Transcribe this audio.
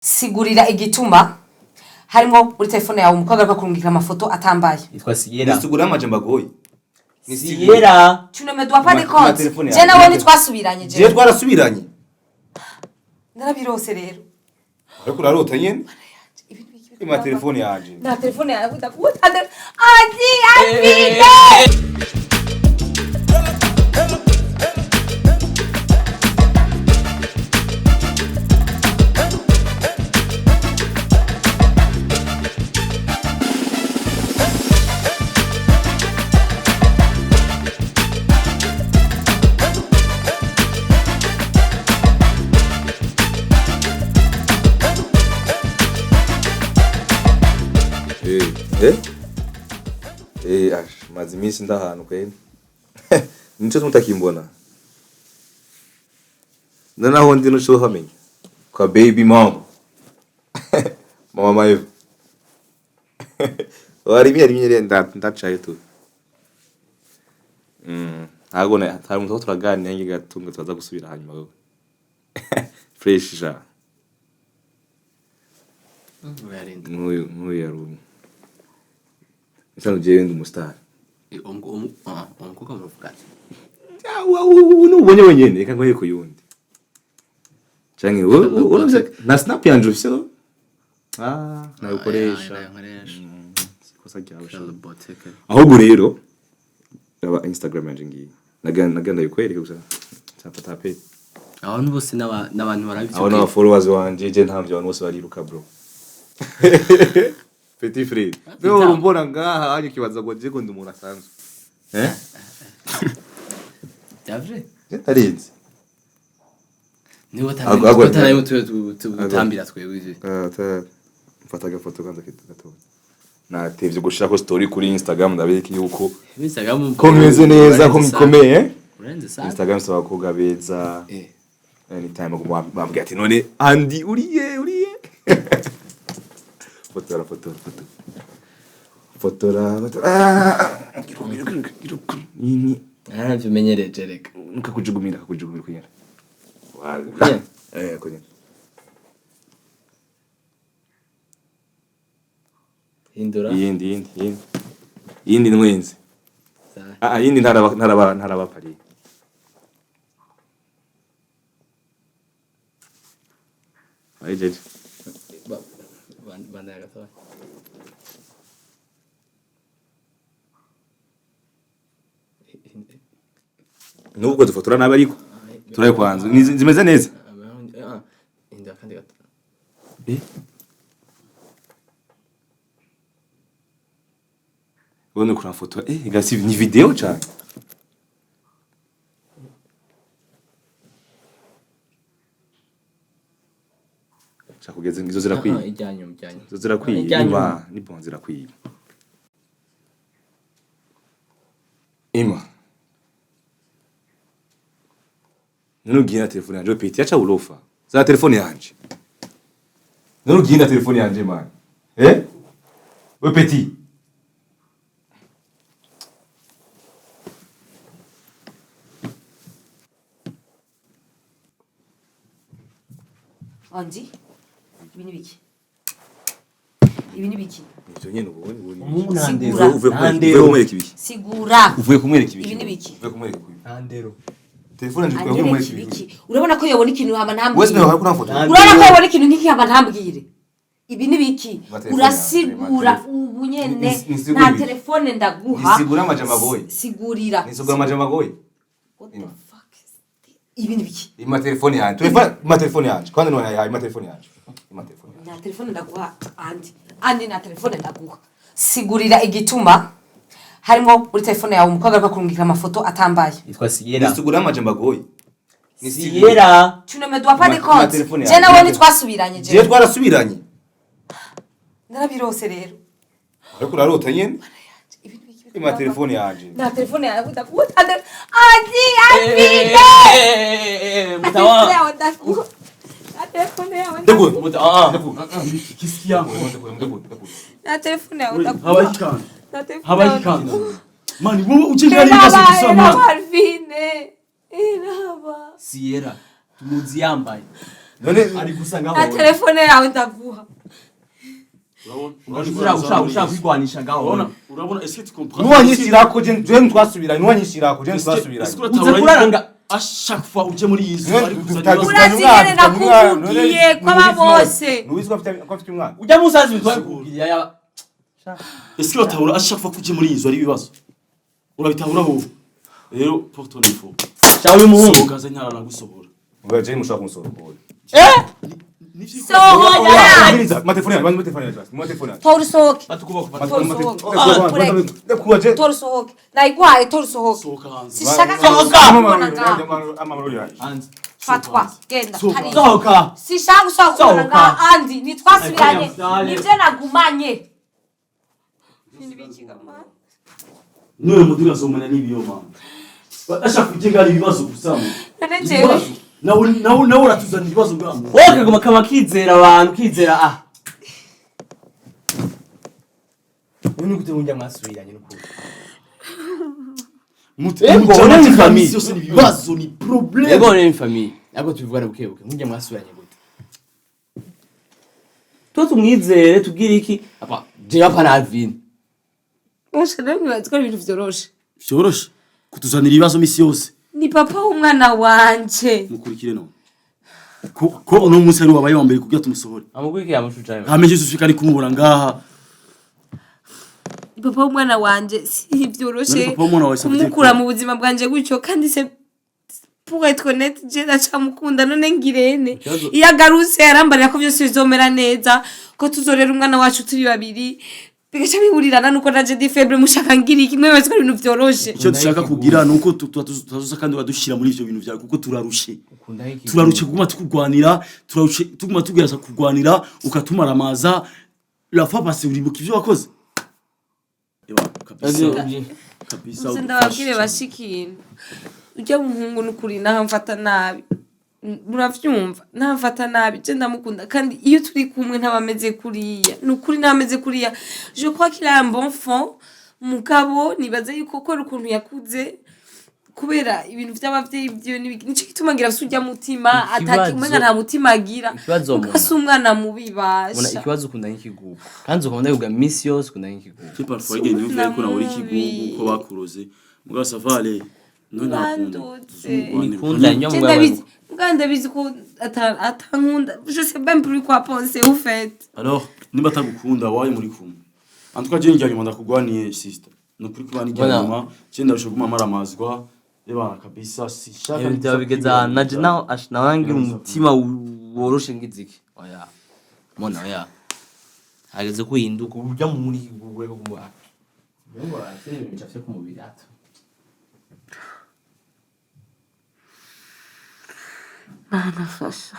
Sigurira igituma harimo muri telefone yawe umukobwa ariko kurungika amafoto atambaye. Yitwa Siyera. Nisigura amajambo agoye. Siyera. Tu ne me dois pas de Ma compte. telefone Je yawe. nawe ntitwasubiranye. Jewe Je twarasubiranye. Narabirose rero. Ariko urarota nyene. Ibintu biki? Ima telefone yanje. Na telefone yawe ndakuta. Adi Alvine. Eh, eh? Eh, ash, maze iminsi ndahantu kweli. Nico mutakimbona. Nonaho ndi nuco hamenya. Kwa baby mom. Mama Maeva. Wari mi yari ndacaye tu. Ntago na hari umuntu turaganira nge gatunga tubaza gusubira hanyuma wewe. Fresh ja. Urarinda. Nk'uyu yari umwe. Nsanzwe jewe ndi umustar. Umukobwa muvugana? Nubonye wenyene reka nkwereke uyundi canke uravye na snap yanje ufise wowe? Ah, nayikoresha. Nkoresha. Ikosa ryawe sha. Boteke. Ahubwo rero aba Instagram yanje ngiyi naga ndayikwereke gusa nshafata pe. Abantu bose n'abantu barabivyo. Abo n'aba followers wanje, je ntavyo, abantu bose bariruka bro. Petit frère, wewe urumbona ngaha hanyuma ukibaza ngo je ngo ndi umuntu asanzwe, eh. Davre. Je ndarinze. Niba Agwa- utanaye tutambira twebwe. Mfata agafoto kanza gatoya natevye gushirako story kuri Instagram ndabereka yuko Instagram ko meze neza, ko mikomeye, eh? Urenze sana. Instagram saba abakobwa beza. Eh. Anytime bambwira ati none Andy uriye uriye, fotora fotora fotora fotora fotora. Ah, gira gira gira nini. Narabimenyereje reka. Nkakujugumirira kakujugumirira kunyara. Kunyara? Eh, kunyara. Hindura. Iyindi iyindi iyindi iyindi ntwenze. Sawa. Ah, iyindi ntaraba ntaraba ntaraba pari. Ayijeje. Bandanya gatoya. Nubwo dufotora nabi ariko turaye kwanza zimeze neza. Hindura kandi gato. Eh? Ubona ukuntu afotora, eh, gasi ni video cyane. Shaka kugeza ngizo zirakwiye. Ijyanyuma ijyanyuma. Izo zirakwiye. Ijyanyuma. Ima ni bon, zirakwiye. Ima none ugiye na telefone yanje peti yaca urofa za telefone yanje, none ugiye na telefone yanje man, eh, we petit. Andy, ibi ni biki? Ibi ni biki? Ivyo nyene ubonye ubonye. Umuhungu nta ndero. Sigura. Uvuye Nta kumwereka ndero. uvuye kumwereka ibiki? Sigura. Uvuye kumwereka ibiki? Ibi ni biki? Uvuye kumwereka ibiki? Nta ndero. Telefone yanje uvuye Anyereka kumwereka ibiki? ibiki? Urabona ko yobona ikintu hama Wese ntambwire. nawe hariko uramfotora. Nta Urabona ko ndero. yobona ikintu nk'iki hama ntambwire. Ibi ni biki? Ma telefone Urasigura yanjye, ma ubu nyene. Nisigura Nta ibiki? telefone ndaguha. Nisigura amajambo agoye. Sigurira. Nisigura amajambo agoye. What the fuck is this? Ibi ni biki? Ima telefone yanje. Telefone, ima telefone yanje. Kwanza none yahaye ima telefone yanje. Ima telefone yanje. Nta telefone ndaguha Andi. Andi, nta telefone ndaguha. Sigurira igituma harimo muri telefone yawe umukobwa ariko kurungika amafoto atambaye. Yitwa Siyera. Nisigura amajambo agoye. Siyera. Tu ne me dois pas de Ma compte. telefone Je yawe. nawe ntitwasubiranye. Je Je twarasubiranye. Narabirose rero. Ariko urarota nyene. Ibi ni biki? Ima telefone yanje. Na telefone yawe ndakuta. Andi Alvine. Na telefone Mutawa. yawe ndaguha. Na telefone yawe Ndekure. ndaguha. Mutawa. Qu'est-ce qu'il y a? Ndekure. Ndekure. Na telefone yawe ndaguha. Habaye ikanda. Na telefone Habaye yawe ikanda. ndaguha. Mani wowe ucenga ari ibibazo Iraba, gusa iraba mani. Alvine. Iraba. Siyera. Tumuzi yambaye. None Ari gusa ngaho. Na telefone yawe ndaguha. Urabona, Ushaka kwigwanisha ngaho. urabona, urabona, est-ce que tu comprends? Nuwanyishirako je ntwasubiranye, nuwanyishirako je ntwasubiranye. Uza kuraranga. À chaque fois uje muri iyi nzu ari kuzana ibibazo. Urazi ingene nakubwiye ko aba bose. Nuwizi ko afite umwana. Ujya musazi bitwakubwira ya. Est-ce que uratahura, à chaque fois ko uje muri iyi nzu ari ibibazo? Urabitahura wowe? Rero, pour ton info, Shawe uyu muhungu. sohoka ze, ntara nagusohora. Ngo je mushaka kunsohora. Sohoka. Ma telefone yanjye, ma telefone yanjye, ma telefone yanjye. Tora usohoke. Fata ukuboko, fata. Tora usohoke. Ndakuwa je. Tora usohoke, nayiguhaye, tora usohoke. Sohoka hanze. Sishaka Sohoka! kubona ngaha. Amahoro yanjye. Hanze. Fatwa, genda hariya. Sohoka. Sishaka gushaka kubona Sohoka. ngaha andi ntitwasubiranye. Ariko Nibyo nagumanye. Niwe mudiga azomenya n'ibiyo mama. Ashaka kujenga ari ibibazo gusa. None jewe Ibibazo. Nawe uratuzanira ibibazo ngaha. Wowe kaguma kama kizera abantu kizera ah. Uyu gute wunjya mwasubiranye n'ukuri. Ego, Mujama ni ati famille. misi yose ni ibibazo, ni problème. Yego ni famille. Ntabwo tubivugana buke buke. Nkunjya mwasubiranye gute? Tuba tumwizere tubwire iki? Apa, je apa na Alvin. Basha, nawe mwibaza ko ari ibintu vyoroshe? Vyoroshe kutuzanira ibibazo misi yose. Ni papa w'umwana wanje. Mukurikire none. Ko uno munsi ari wabaye wa mbere kugira tumusohore. Amugwiki yamushucaye. Hamenye Yesu ari kumubura ngaha. Ni papa w'umwana wanje, si vyoroshe None papa w'umwana wawe, ça veut dire kumukura quoi? mu buzima bwanje gutyo. Kandi se, pour être honnête, je ndacamukunda. None ngirene? Ikibazo- Iyo agarutse arambarira ko vyose bizomera neza, ko tuzorera umwana wacu turi babiri, bigaca bihurirana nuko naje ndi faible. Mushaka ngira iki? Mwe ko ari ibintu vyoroshe? Icyo dushaka kugira ni uko tutazoza kandi badushira muri ivyo bintu vyawe, kuko turarushe. Ukunda iki? Turarushe kuguma tukugwanira, turarushe tuguma tugerasa kugwanira ukatumaramaza. La fois passée, uribuka ivyo wakoze? Ewa, kabisa. Kabisa. Uze ndababwire bashikintu, ujya muhungu n'ukuri ntamfata nabi, muravyumva? Ntamfata nabi, je ndamukunda. Kandi iyo turi kumwe ntabameze kuriya, ni ukuri ntabameze kuriya. Je crois qu'il a un bon fond, mugabo nibaza yuko kubera ukuntu yakuze, kubera ibintu vy'abavyeyi vyiwe n'ibiki, nico gituma ngira afise urya mutima ataki umenga nta mutima agira. Ikibazo Muga si umwana mubi. Muna Basha. ikibazo, ukunda nk'ikigugu. Kandi ukunda kuvuga misi yose ukunda nk'ikigugu. Je parfois igihe niyumvira yuko nawe uri ikigugu, ko bakuroze. Mugabo savale none ntakunda. Bandutse. Nikunda njya Je mu ndabizi, muga ndabizi ko atankunda. Je sais même plus quoi penser au fait. Alors nimba atagukunda, waye muri kumwe? En tout cas, je njya nyuma ndakugwaniye, sister. Ni ukuri kuba nijya Voilà. nyuma je ndarusha kuguma maramazwa. Ebana kabisa, sishaka. Ibintu byawe bigeze ahantu naje naho nawe ngira umutima woroshe ngiziki. Oya. Mona oya. Hageze ko uhinduka ujya muri kigugu reko kumuha. Ngo arasere ibintu bicafye ku mubiri ato. Mana, fasha.